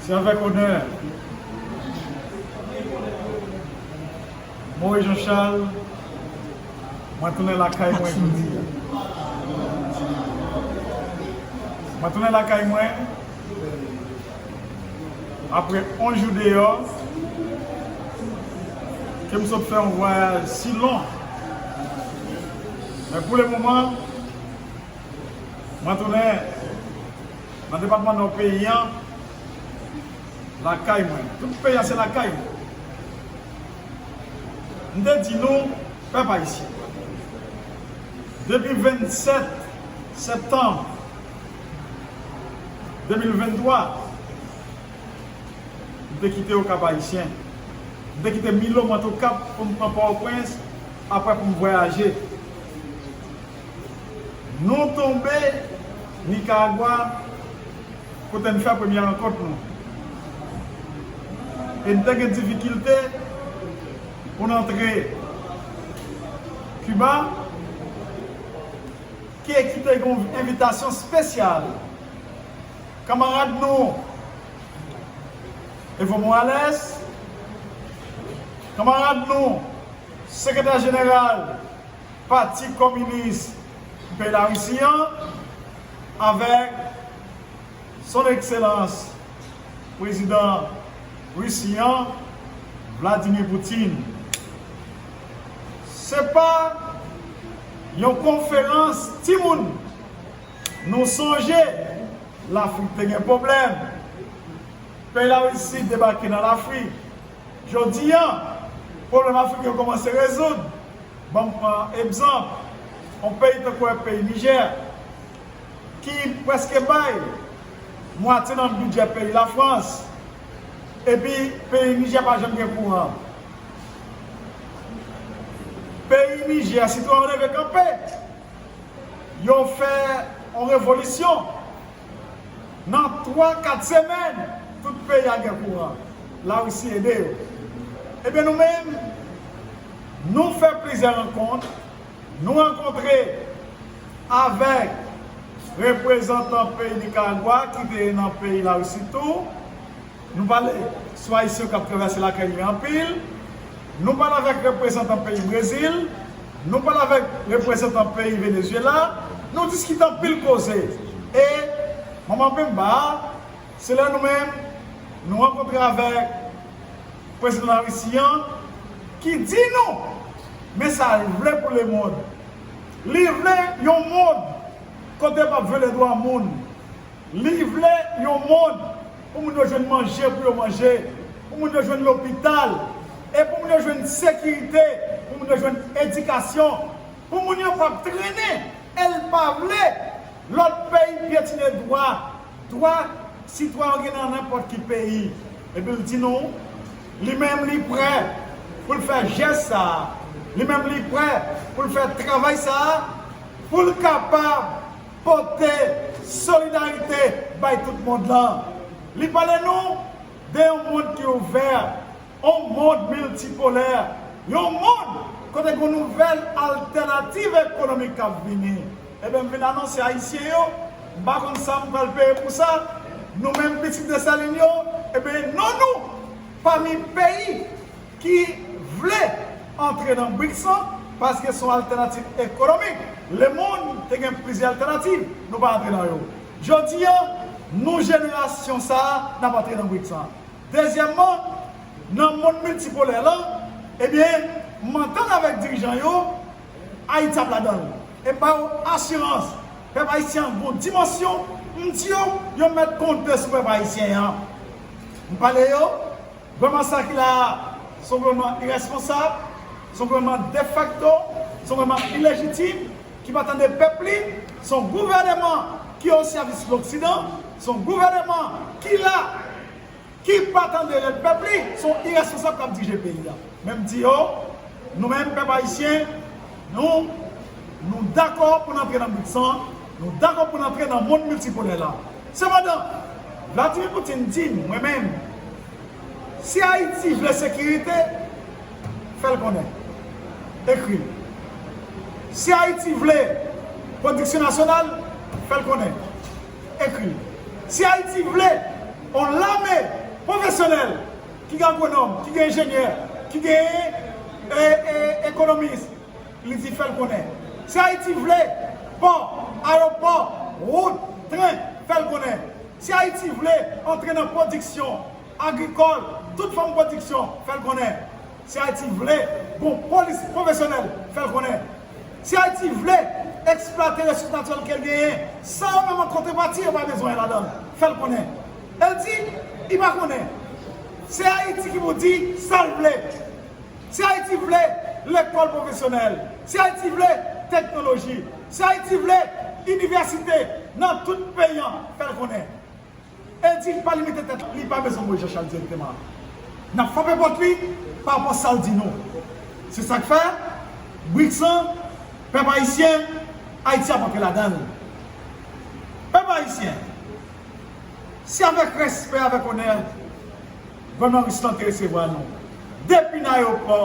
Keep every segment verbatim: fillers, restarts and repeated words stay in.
Se avèk onè, Moïse Jean Charles, mwen tounen lakay mwen jodi a. Mwen tounen lakay mwen apre yon jou deyò, ke m sot fè yon vwayaj si lon. Men pou le moman, mwen tounen nan depatman Nò peyi an, lakay mwen. Tout peyi a se lakay mwen. M te di nou, pèp ayisyen, depi vennsèt septanm de mil venntwa, m te kite Okap Ayisyen. M te kite Milo, m antre Okap pou m pran Pòtoprens, apre pou m vwayaje. Nou tonbe Nikaragwa, kote n fè premye rankont nou. E n te gen difikilte pou n antre Kiba, ki, ki te gen yon envitasyon espesyal kanmarad nou Evo Morales, kanmarad nou sekretè jeneral Pati Kominis peyi Larisi an, avèk Son Ekselans Prezidan Risi an, Vladimir Putin. Se pa yon konferans timoun. Nou sonje, Lafrik te gen pwoblèm. Peyi Larisi debake nan Lafrik. Jodi a, pwoblèm Afrik yo kòmanse rezoud. Ban m pran egzanp, yon peyi tankou peyi Nijè, ki prèske bay mwatye nan bidjè peyi Lafrans, epi peyi Nijè pa janm gen kouran. Peyi Nijè, sitwayen yo leve kanpe, yo fè yon revolisyon. Nan twa, kat semèn, tout peyi a gen kouran. Larisi ede yo. Ebyen, nou menm, nou fè plizyè rankont. Nou rankontre avèk reprezantan peyi Nikaragwa ki te nan peyi Larisi tou. Nou pale sou Ayisyen k ap travèse lakay li anpil. Nou pale avèk reprezantan peyi Brezil. Nou pale avèk reprezantan peyi Venezyela. Nou diskite anpil koze. E Manman Pemba, se lè nou menm, nou rankontre avèk prezidan Larisi an, ki di nou, men sa l vle pou lemonn. Li vle yon monn kote p ap vyole dwa moun. Li vle yon monn pou moun yo jwenn manje pou yo manje, pou moun yo jwenn lopital, e pou moun yo jwenn sekirite, pou moun yo jwenn edikasyon, pou moun yo p ap trennen, e l pa vle lòt peyi pyetine dwa, dwa sitwayen yo gen nan nenpòt ki peyi. Epi l di nou, li menm li prè pou l fè jès sa a, li menm li prè pou l fè travay sa a, pou l kapab pote solidarite bay tout mond lan. Li pale nou de yon mond ki ouvè, yon mond miltipolè, yon mond kote gen yon nouvèl altènativ ekonomik k ap vini. Ebyen, m vin anonse Ayisyen yo, m pa konn sa m pral peye pou sa, nou menm pitit Desalin yo, ebyen, non nou pami peyi ki vle antre nan briks lan, paske se yon altènativ ekonomik. Lemonn te gen plizyè altènativ, nou pa antre nan yo. Jodi a, nou jenerasyon sa a, n ap antre nan briks lan. Dezyèmman, nan monn miltipolè lan, ebyen, m antann avèk dirijan yo, Ayiti ap ladan l. E m ba yo asirans, pèp ayisyen an gon dimansyon, m di yo, yo mèt konte sou pèp ayisyen an. M pale yo, gouvènman sa ki la a, se yon gouvènman irèsponsab, se yon gouvènman defakto, se yon gouvènman ilejitim, ki pa tande pèp li, se yon gouvènman ki o sèvis Loksidan, se yon gouvènman ki la, ki pa tande rèl pèp li, se yon irèsponsab k ap dirije peyi a. Men m di yo, nou menm pèp ayisyen, nou, nou dakò pou n antre nan briks lan, nou dakò pou n antre nan monn miltipolè la. Sepandan, Vladimir Putin di m, mwen menm, si Ayiti vle sekirite, fè l konnen. Ekri l. Si Ayiti vle pwodiksyon nasyonal, fè l konnen. Ekri l. Si Ayiti vle On lame pwofesyonèl ki gen agwonòm, ki gen enjenyè, ki gen e, e, ekonomis, li di fè l konnen. Si Ayiti vle pò, ayewopò, wout, tren, fè l konnen. Si Ayiti vle antre nan pwodiksyon agrikòl, tout fòm pwodiksyon, fè l konnen. Si Ayiti vle bon polis pwofesyonèl, fè l konnen. Si Ayiti vle eksplwate resous natirèl ke l genyen, san yo menm an kontrepati, yo pa bezwen ladan l, fè l konnen. E l di, li pa konnen. Se Ayiti ki pou di sa l vle. Si Ayiti vle lekòl pwofesyonèl, si Ayiti vle teknoloji, si Ayiti vle inivèsite nan tout peyi an, fè l konnen. E di l pa limite tèt li, li pa bezwen Moïse Jean Charles dirèkteman. N ap frape pòt li pa rapò sa l di nou. Se sa k fè, briks lan, pèp ayisyen, Ayiti ap antre ladan l. Pèp ayisyen, se avèk respè, avèk onè, gouvènman ris lan te resevwa nou. Depi nan ayewopò,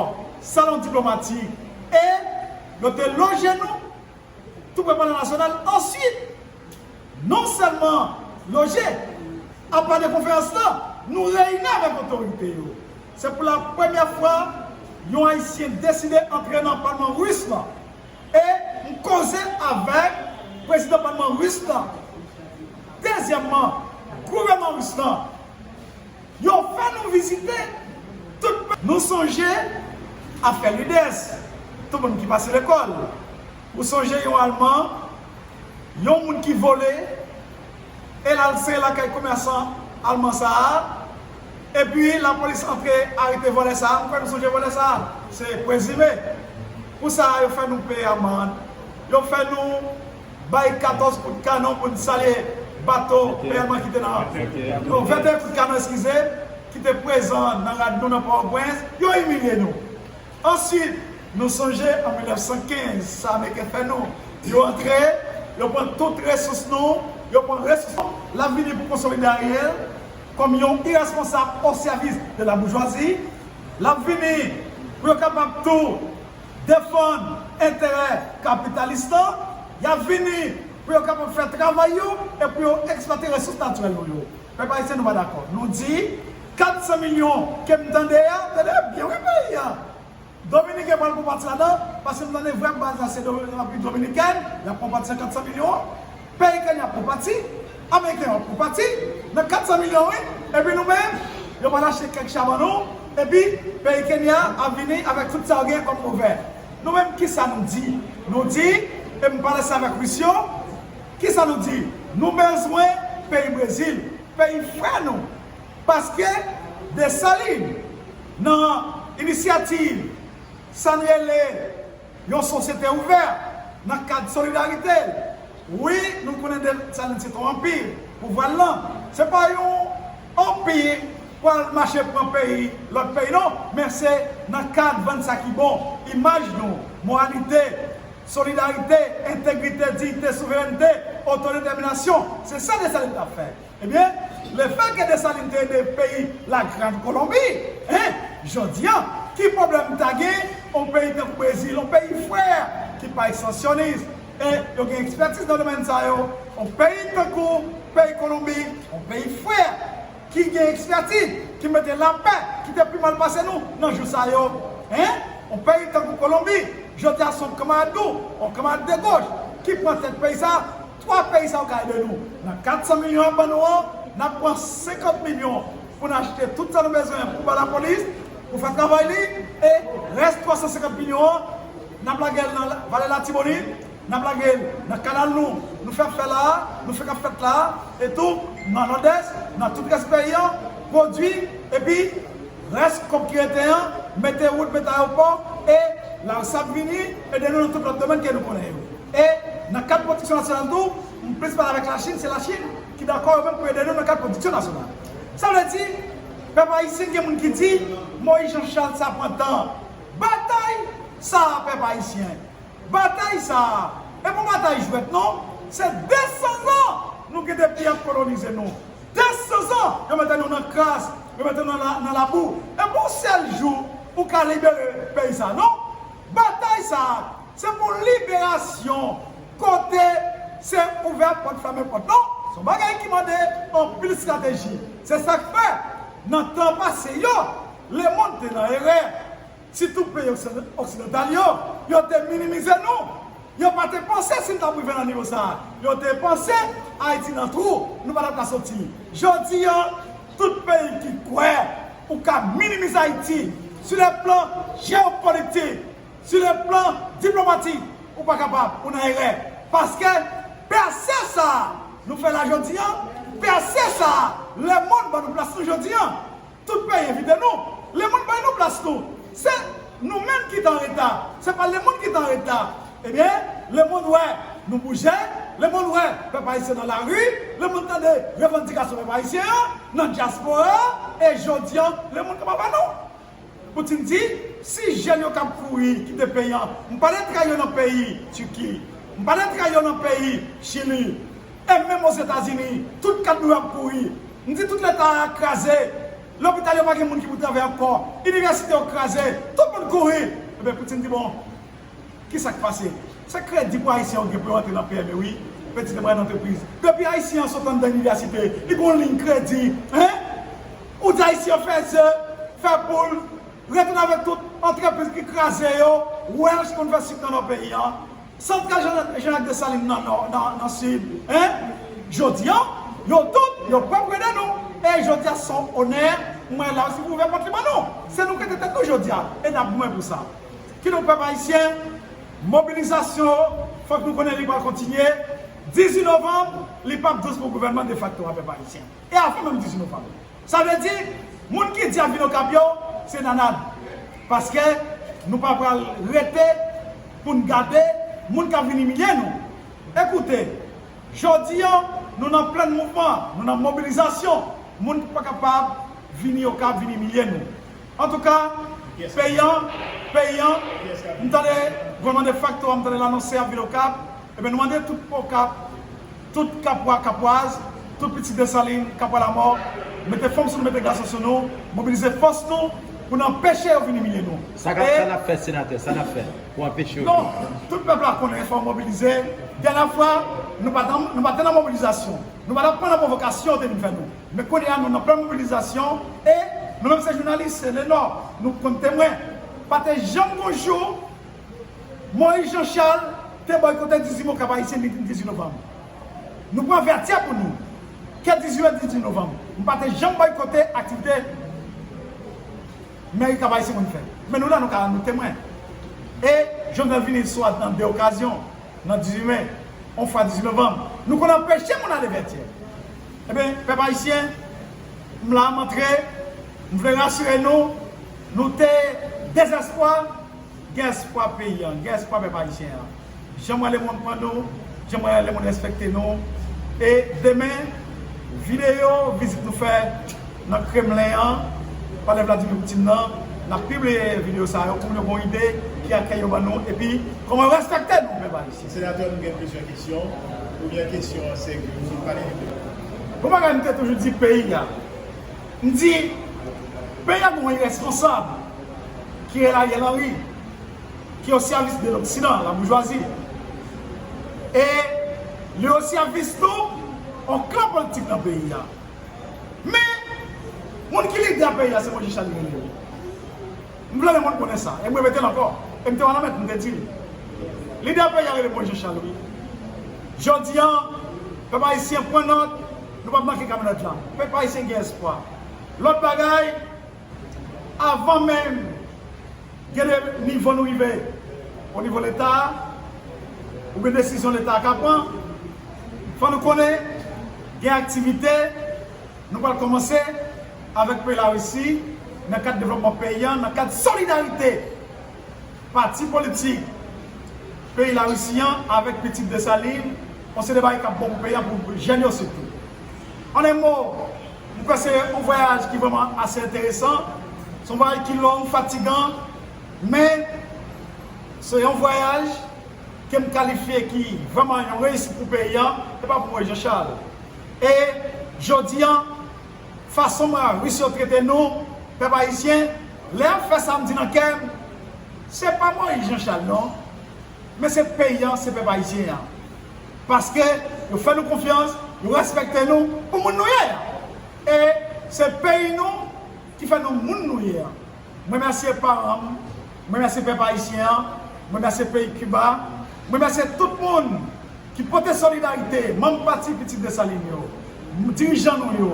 salon diplomatik, e yo te loje nou tou pre Palè Nasyonal. Answit, non sèlman loje, apa de konferans lan, nou reyini avèk otorite yo. Se pou la premyè fwa yon Ayisyen deside antre nan palman ris lan. E m koze avèk prezidan palman ris lan. Dezyèmman, gouvènman ris lan. Yo fè nou vizite tout pa-, nou sonje afè Ludès, tout moun ki pase lekòl. Ou sonje yon Alman, yon moun ki vole, e l al sere lakay komèsan alman sa a, epi lapolis antre arete vòlè sa a. M kwè nou sonje vòlè sa a, se prezime. Pou sa a, yo fè nou peye amann, yo fè nou bay katòz kout kanon pou n salye bato pèlman ki te nan, non, venteyen kout kanon, eskize, ki te prezan nan rad nou nan Pòtoprens, yo imilye nou. Answit, nou sonje an mil nèf san kenz, sa Ameriken fè nou. Yo antre, yo pran tout resous nou, yo pran resous nou. L ap vini pou konsolide Ariel kòm yon iresponsab o sèvis de la boujwazi. L ap vini pou yo kapab tou defann enterè kapitalis lan, y ap vini pou yo kapab fè travay yo e pou yo eksplwate resous natirèl nou yo. Pèp ayisyen, nou pa dakò. Nou di, kat san milyon ke m tande a, tande byen wi peyi a. Dominiken pral pran pati ladan, paske m tande vrè baz la se Domi-, Repiblik Dominikèn, y ap pran pati nan kat san milyon an. Peyi Kenya pran pati, Ameriken yo pran pati, nan kat san milyon wi, epi nou menm, yo pral achte kèk cha ban nou, epi peyi Kenya ap vini avèk tout sa yo gen kòm ovè. Nou menm, kisa nou di? Nou di, e m pale sa avèk Ris yo, kisa nou di? Nou bezwen peyi Brezil, peyi frè nou, paske Desalin, nan inisyativ sa n rele yon sosyete ouvè nan kad solidarite l. Wi, nou konnen Desalin se te yon anpi, pouvwa l lan. Se pa yon anpi pou al mache pran peyi, lòt peyi non, men se nan kad vann sa ki bon, imaj nou, moralite, solidarite, entegrite, diyite, souverènte, otodetèminasyon. Se sa Desalin t ap fè. Ebyen, lefètke Desalin te ede peyi la Grande Colombie, en, jodi a, ki pwoblèm ta gen yon peyi tankou Brezil, yon peyi frè ki pa ekspansyonis, e yo gen ekspètiz nan domèn sa yo, yon peyi tankou peyi Kolonbi, yon peyi frè ki gen ekspètiz, ki mete lapè, ki te pi mal pase nou nan jou sa yo, en, yon peyi tankou Kolonbi, jodi a se yon kanmarad nou, yon kanmarad de goch, ki pran tèt peyi sa, twa peyi sa yo ka ede nou. Nan kat san milyon y ap ban nou an, n ap pran senkant milyon pou n achte tout sa nou bezwen pou ba lapolis, pou fè travay li, e rès twa san senkant milyon an, n ap lage l nan Vale Latibonit, n ap lage l nan kanal nou, nou fè fè la a, nou fè k ap fèt la a, e tou nan Nòdès, nan tout rès peyi an, pwodui, epi rès kòb ki rete an, mete wout, mete ayewopò, e Larisi ap vini ede nou nan tout lòt domèn ke nou konnen yo. E nan kad pwodiksyon nasyonal tou, m plis pale avèk Lachin, se Lachin ki dakò yo menm pou ede nou nan kad pwodiksyon nasyonal. Sa vle di, pèp ayisyen, gen moun ki di, Moyiz Jan Chal, sa pran tan. Batay sa a, pèp ayisyen, batay sa a, e pa yon batay jwèt non, se de san zan nou gen depi y ap kolonize nou. De san zan yo mete nou nan kras, yo mete nou nan la-, nan labou. E pa yon sèl jou ou ka libere peyi sa a non. Batay sa a, se pou liberasyon, kote se ouvè pòt, fèmen pòt non. Yon bagay ki mande anpil estrateji. Se sa k fè, nan tan pase yo, lemonn te nan erè. Sitou peyi oksidan-, oksidantal yo, yo te minimize nou. Yo pa te panse si n t ap rive nan nivo sa a. Yo te panse Ayiti nan twou, nou pa t ap ka soti. Jodi a, tout peyi ki kwè ou ka minimize Ayiti, sou le plan jewopolitik, sou le plan diplomatik, ou pa kapab, ou nan erè. Paske pèse sa a nou fè la jodi a, pèse sa a, lemonn ban nou plas nou jodi a. Tout peyi envite nou. Lemonn bay nou plas nou. Se nou menm ki t an reta. Se pa lemonn ki t an reta. Ebyen, lemonn wè nou bouje. Lemonn wè pèp ayisyen nan lari. Lemonn tande revandikasyon pèp ayisyen an nan dyaspora. E jodi a, lemonn kapab wè nou. Poutine di, si jèn yo k ap kouri kite peyi a, m pa detrayi yo nan peyi Tiki, m pa detrayi yo nan peyi Chili, e menm Ozetazini, tout kat nou ap kouri. M di tout leta a kraze, lopital yo pa gen moun ki pou travay ankò, inivèsite yo kraze, tout moun kouri. Ebyen, Poutine di, bon, kisa k pase? Se kredi pou Ayisyen yo gen pou yo antre nan P M E, wi. Peti demen antrepriz. Depi Ayisyen an sot anndan inivèsite, li gon liy kredi. Hein? Ou di Ayisyen an fè ze, fè poul, retounen avèk tout antrepriz ki kraze yo, Welch konn fè sik nan nò peyi an, santral Jean-, Jean-Jacques Dessalines nan nò, nan, nan sid. Hein? Jodi an, yo tout, yo pwòp rede nou. E jodi a, se yon onè, mwen la, si pou ouvè pòt li ban nou. Se nou ki te tèt nou jodi a, e n ap goumen pou sa. Kidonk, pèp ayisyen, mobilizasyon, fòk nou konnen li pral kontinye. Dizuit novanm, li p ap dous pou gouvènman defakto a, pèp ayisyen. E avan menm dizuit novanm. Sa vle di, moun ki di a vin Okap yo, se nanad. Paske nou pa pral rete pou n gade moun k ap vin imilye nou. Ekoute, jodi a, nou nan plen mouvman, nou nan mobilizasyon. Moun pa kapab vini Okap, vin imilye nou. Antouka, peyi an, peyi an, m tande gouvènman defakto a, m tande l anonse ap vin Okap. Ebyen, nou mande tout Okap, tout Kapwa, Kapwaz, tout pitit Desalin, Kapwa Lamò, mete fanm sou nou, mete gason sou nou, mobilize fòs nou pou n anpeche yo vin imilye nou. Sa k ap, e sa n ap fè, senatè, sa n ap fè pou anpeche yo vin? Non, tout pèp la konnen fò mobilize. Dènyè fwa, nou pa t an, nou pa t nan mobilizasyon. Nou pa t ap pran nan pwovokasyon yo te vin fè nou. Men kounye a, nou nan plen mobilizasyon e nou menm se jounalis, se Lenò, nou konn temwen. Pa te janm gon jou Moyiz Jan Chal te bòykote dizuit Okap Ayisyen mitin dizuit novanm. Nou pran Vètyè pou nou. Ke dizuit e dizuit novanm. M pa te janm bòykote aktivite mèri Okap Ayisyen konn fè. Men nou la, nou ka, nou temwen. E Jovenel vini swa nan de okazyon, nan dizuit me, yon fwa dizuit novanm. Nou konn anpeche moun ale Vètyè. Ebyen, pèp ayisyen, m la, m antre, m vle rasire nou, nou te dezespwa, gen espwa peyi an, gen espwa pèp ayisyen an. Jan m wè lemonn pran nou, jan m wè lemonn respekte nou. E demen, videyo vizit nou fè nan Kremlen an, palè Vladimir Poutine nan, n ap pibliye videyo sa yo pou moun yo gen yon ide ki akèy yo ban nou, epi kòman yo respekte nou, pèp ayisyen. Senatè, nou gen plizyè kesyon, premyè kesyon an se ke nou pale de... Bon, bagay m te toujou di peyi a. M di, peyi a gen yon iresponsab ki rele Ariel Henry, ki o sèvis de l'Occident, la bourgeoisie. E li o sèvis tou yon klan politik nan peyi a. Men, moun ki lidè peyi a, se Moïse Jean Charles li rele. M vle lemonn konnen sa, e m repete l ankò. E m te wè nan mèt, m te di l. Lidè peyi a rele Moïse Jean Charles, wi. Jodi a, pèp ayisyen, pran nòt, nou p ap manke kamyonèt la. Pèp ayisyen gen espwa. Lòt bagay, avan menm gen de nivo nou rive, o nivo Leta, oubyen desizyon Leta a ka pran, fò nou konnen gen aktivite nou pral kòmanse avèk peyi Larisi nan kad devlòpman peyi a, nan kad solidarite pati politik peyi Larisi an avèk pitit Desalin, yon seri de bagay k ap bon pou peyi a, pou jèn yo sitou. An en mo, m kwè se yon vwayaj ki vrèman ase enteresan, se yon vwayaj ki long, fatigan, men se yon vwayaj ke m kalifye ki vrèman yon reyisit pou peyi a, e pa pou Moïse Jean Charles. E jodi a, fason Ris yo trete nou, pèp ayisyen, lè y ap fè sa, m di nan kè m, se pa Moïse Jean Charles non, men se peyi a, se pèp ayisyen an. Paske yo fè nou konfyans, Yo respekte nou pou moun nou ye a. E se peyi nou ki fè nou moun nou ye a. Mwen remèsye paran m, mwen remèsye pèp ayisyen an, mwen remèsye peyi Kiba, mwen remèsye tout moun ki pote solidarite, manm pati Pitit Desalin yo, dirijan nou yo,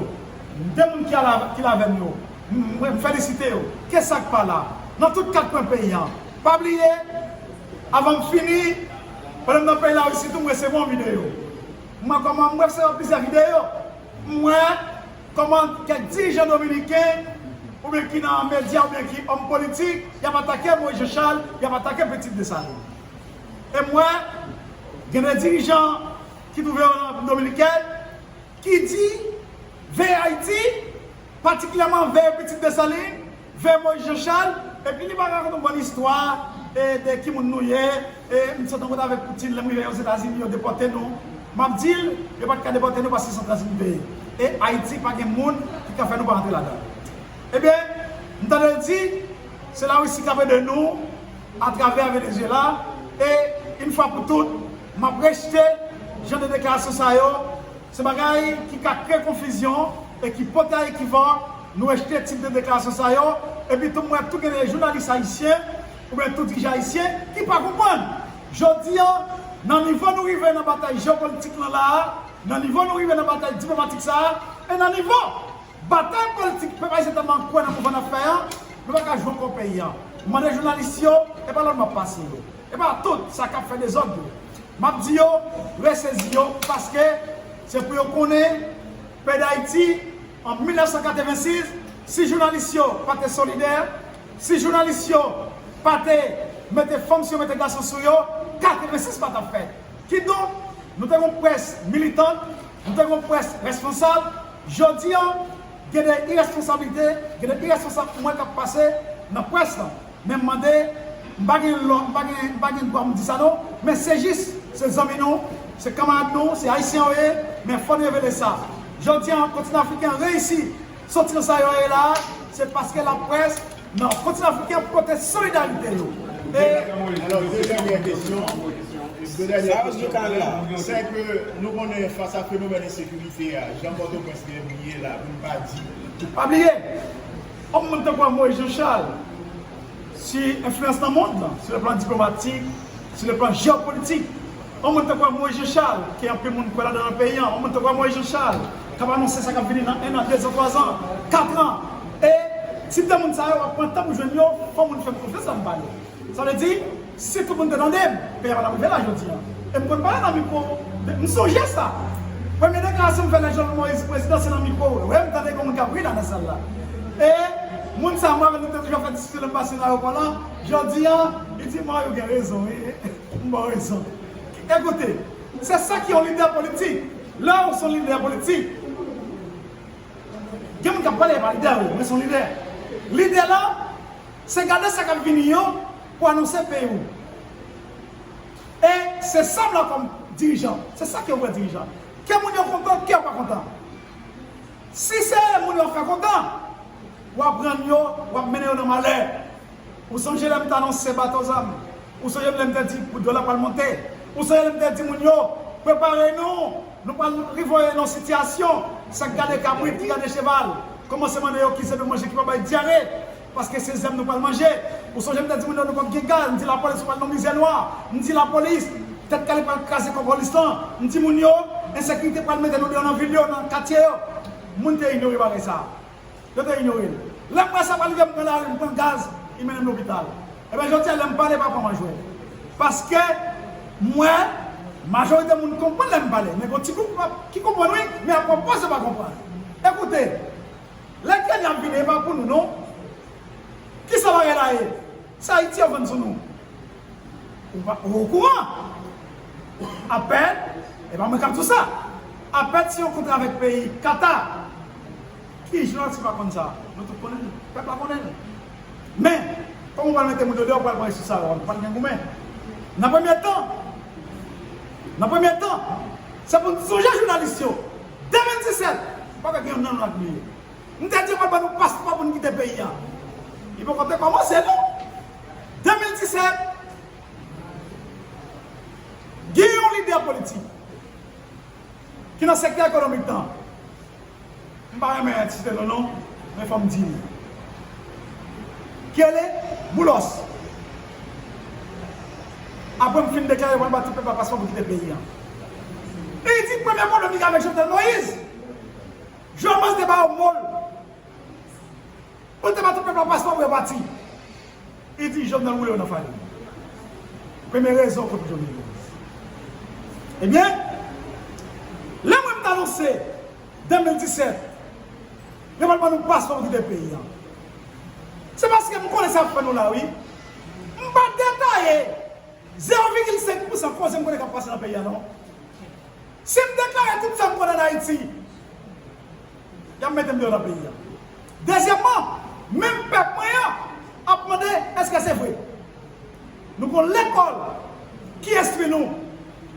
de moun ki al-, ki l avè m yo, m, m felisite yo, ke sa k pa la, nan tout kat kwen peyi an. Pa bliye, avan m fini, pandan m nan peyi Larisi tou, m resevwa yon videyo. M wè kòman m resevwa plizyè videyo. M wè kòman kèk dirijan dominiken, oubyen ki nan medya, oubyen ki òm politik, y ap atake Moïse Jean Charles, y ap atake Pitit Desalin. E m wè, gen de dirijan ki twouve yo nan Dominikèn, ki di, veye Ayiti, patikilyèman veye Pitit Desalin, veye Moïse Jean Charles, epi li pa rakonte yon bòn istwa, e, de ki moun nou ye, e, m santi m kontan avèk Poutine, lè m rive Ozetazini, yo depòte nou. M ap di l, yo pa t ka depòte nou paske se yon tranzit m veye. E Ayiti pa gen moun ki ka fè nou pa rantre ladan l. Ebyen, m tande l di, se Larisi k ap ede nou atravè Venezuela, e, yon fwa pou tout, m ap rejte jan de deklarasyon sa yo, se bagay ki ka kreye konfizyon e ki pote a ekivòk, nou rejte tip de deklarasyon sa yo, epi tou m wè tou gen de jounalis ayisyen, oubyen tou dirijan ayisyen, ki pa konprann. Jodi a, nan nivo nou rive nan batay jewopolitik lan la a, nan nivo nou rive nan batay diplomatik sa a, e nan nivo batay politik pèp ayisyen tèlman kwè nan mouvman n ap fè an, nou pa ka jwe ankò peyi an. M mande jounalis yo, e pa lòt m ap pase yo. E pa tout sa k ap fè dezòd yo. M ap di yo, resezi yo, paske se pou yo konnen, peyi Dayiti, an mil nèf san katrevensis, si jounalis yo pa te solidè, si jounalis yo pa te mete fanm sou yo, mete gason sou yo, katrevensis pa t ap fèt. Kidonk, nou te gen yon près militant, nou te gen yon près responsab. Jodi a, gen de iresponsablite, gen de iresponsab pou mwen k ap pase nan près lan. Men m mande, m pa gen lò, m pa gen, m pa gen dwa m di sa non, men se jis, se zanmi nou, se kanmarad nou, se ayisyen yo ye, men fò n revele sa. Jodi a, kontinan afriken an reyisi soti nan sa yo ye la a, se paske laprès nan kontinan afriken an pote solidarite yo. E alò, de dènye kesyon. De dènye kesyon. Sè ke nou konnen fas a fenomèn ensekirite a, jan Pòtoprens gen bliye la, pou n pa di. Pa bliye, yon moun tankou Moïse Jean Charles, si enfliyans nan mond lan, sou le plan diplomatik, sou le plan jewopolitik, yon moun tankou Moïse Jean Charles, ke anpil moun kwè ladan nan peyi an, yon moun tankou Moïse Jean Charles, k ap anonse sa k ap vini nan en an, de zan, twa zan, kat an. E tip de moun sa yo, w ap pran tan pou jwenn yo, fò moun fè m konfyans lè m pale. Sa vle di, si tout moun te tande m, peyi a pa t ap rive la jodi a. E m konn pale nan mikwo, m sonje sa. Premye deklarasyon m fè lè Jovenel Moïse prezidan, se nan mikwo. Wi, m tande gen moun k ap ri la nan sal la. E moun sa mwen avè l nou te toujou fè diskisyon lè m pase nan ayewopò lan. Jodi a, li di, "Mario gen rezon, wi." M ba w rezon. Ekoute, se sa ki yon lidè politik. Lè w se yon lidè politik, gen moun k ap pale, e pa lidè, wi, men se yon lidè. Lidè la, se gade sa k ap vini yo pou anonse peyi w. E se sa m la kòm dirijan. Se sa ke yon vrè dirijan. Ke moun yo kontan, ke yo pa kontan. Si se moun yo fè kontan, w ap rann yo, w ap mennen yo nan malè. Ou sonje lè m te anonse bato zam? Ou sonje lè m te di pou dola pral monte? Ou sonje lè m te di moun yo, prepare nou, nou pral rive nan sitiyasyon, sa k gade kabrit, ki gade cheval, kòmanse mande yo ki se pou manje, ki pa bay dyare, paske se zèb nou pral manje. Ou sonje m te di moun yo nou p ap gen gaz, m di lapolis pral nan mizè nwa, m di lapolis, tèt kale pral kraze kò polis lan, m di moun yo, ensekirite pral mete nou deyò nan vil yo, nan katye yo. Moun te inyore bagay sa a. Yo te inyore l. Lè m wè sa pral rive, m pran lari, m pran gaz, li mennen m lopital. Ebyen, jodi a, lè m pale, pa pran m an jwèt. Paske, m wè, majorite moun konprann lè m pale. Men gen yon ti gwoup ki konprann, wi, men ap pran pòz yo pa konprann. Ekoute, lè Kenya ap vini, e pa pou nou, non. Kisa bagay la ye? Se Ayiti yo vann sou nou. Ou pa, ou okouran? Apèd, e pa mwen k ap di w sa. Apèd se yon kontra avèk peyi Kata. Ki jounalis ki pa konn sa? Nou tout konnen l. Pèp la konnen l. Men, kòm ou pral mete moun yo deyò, ou pral pran resous sa yo, ou pral gen goumen. Nan premye tan, nan premye tan, se pou n sonje jounalis yo. De mil disèt, pa gen youn nan nou la k bliye. M te di yo pral ban nou paspò pou n kite peyi a. Li poko te kòmanse non. De mil disèt, gen yon lidè politik ki nan sektè ekonomik lan. M pa renmen site non non, men fò m di li. Ki rele Boulos. Apre m fin deklare, yo pral ba tout pèp la paspò pou kite peyi an. E li di premye pwoblèm li gen avèk Jovenel Moïse. Jovenel Moïse te ba yo mo l. Ou te ba tout pèp la paspò pou yo pati. Li di Jovenel woule yo nan farin. Premye rezon kont Jovenel Moïse. Ebyen, lè mwen m t anonse de mil disèt, yo pa t ban nou paspò pou kite peyi an. Se paske m konnen sa ap fè nou la, wi. M pa detaye zewo vigil senk pousan koze m konnen k ap pase nan peyi an, non. Si m deklare tout sa m konnen ann Ayiti, y ap mete m deyò nan peyi a. Dezyèmman, menm pèp mwen an ap mande èske se vre. Nou gon lekòl ki enstwi nou,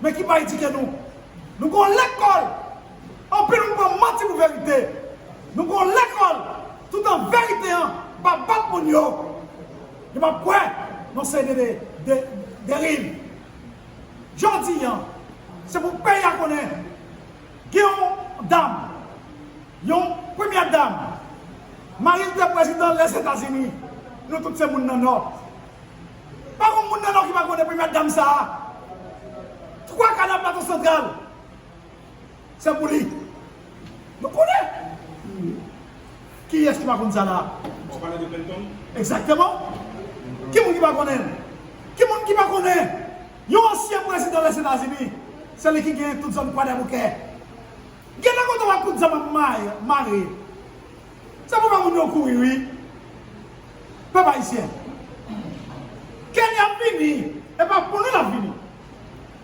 men ki pa edike nou. Nou gon lekòl, anpil moun pran manti pou verite. Nou gon lekòl, toutan verite an pa bat moun yo. Yo pa kwè nan seri de, de, de deriv. Jodi an, se pou peyi a konnen gen yon dam, yon premyè dam, mari l te prezidan Lèzetazini. Nou tout se moun nan Nò. Pa gon moun nan Nò ki pa konnen premyè dam sa a. Twa ka nan Plato Santral. Se pou li. Nou konnen. Kiyès ki pa konn sa la? Ou pale de Clinton? Egzakteman. Ki moun ki pa konnen l? Ki moun ki pa konnen yon ansyen prezidan Lèzetazini? Se li ki gen tout zòn Kwadèboukè. Gen nan kote w ap kout zam ap mare, mare. Se pou fè moun yo kouri, wi. Pèp ayisyen. Kenya ap vini, e pa pou nou l ap vini.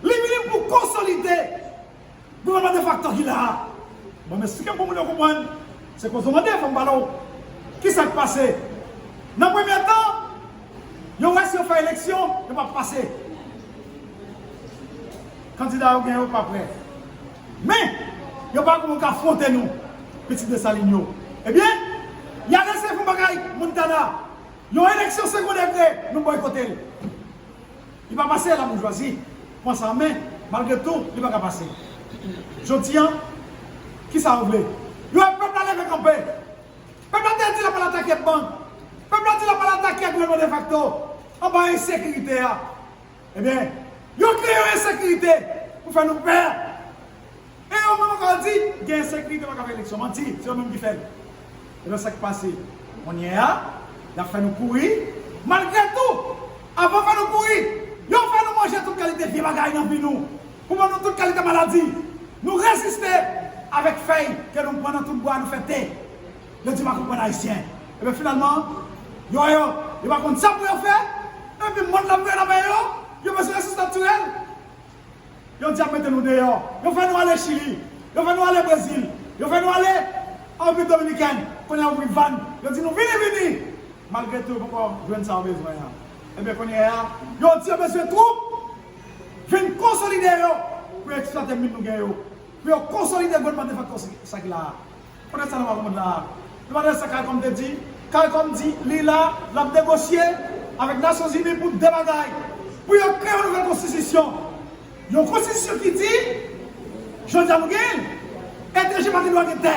Li vini pou konsolide gouvènman defakto ki la a. Bon, m esplike m pou moun yo konprann. Se koze w mande, fò m pale w. Kisa k pase? Nan premye tan, yo wè si yo fè eleksyon, yo p ap pase. Kandida yo gen yo pa prè. Men, yo pa konn ka afwonte nou, pitit Desalin yo. Ebyen, y a eseye fè yon bagay, Montana. Yon eleksyon segon degre, nou bòykote l. Li pa pase, laboujwazi pran sa an men, malgre tou, li pa ka pase. Jodi an, kisa yo vle? Yo wè pèp la leve kanpe. Pèp la te di l ap al atake bank. Pèp la di l ap al atake gouvènman defakto anba ensekirite a. Ebyen, yo kreye yon ensekirite pou fè nou pè. E yo menm ankò di, gen ensekirite, pa ka fè eleksyon. Manti, se yo menm ki fè l. E nan sa k pase kounye a, y ap fè nou kouri. Malgre tou, avan fè nou kouri, yo fè nou manje tout kalite vye bagay nan vi nou. Pou ban nou tout kalite maladi. Nou reziste avèk fèy ke nou pran nan tout bwa, nou fè te. Yo di pa konprann ayisyen. Ebyen, finalman, yo, yo, yo pa konn sa pou yo fè. Epi mond la voye nan men yo, yo bezwen rezistans natirèl. Yo di ap mete nou deyò. Yo fè nou ale Chili. Yo fè nou ale Brezil. Yo fè nou ale an Repiblik Dominikèn. Kounye a ouvri van. Yo di nou vini, vini. Malgre tou, yo poko jwenn sa yo bezwen an. Ebyen, kounye a, yo di yo bezwen twoup. Vin konsolide yo pou yo eksplwate min nou gen yo. Pou yo konsolide gouvènman defakto sa ki la a. Konnen sa nan mond la a. Nou pa tande sa Caricom te di? Caricom di li la, l ap negosye avèk Nasyonzini pou de bagay. Pou yo kreye yon nouvèl konstitisyon. Yon konstitisyon ki di, jodi a nou genyen l, etranje pa gen dwa gen tè.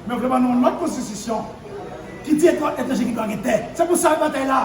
Men yo vle ban nou yon lòt konstitisyon ki di etranje gen dwa gen tè. Se pou sa yo batay la.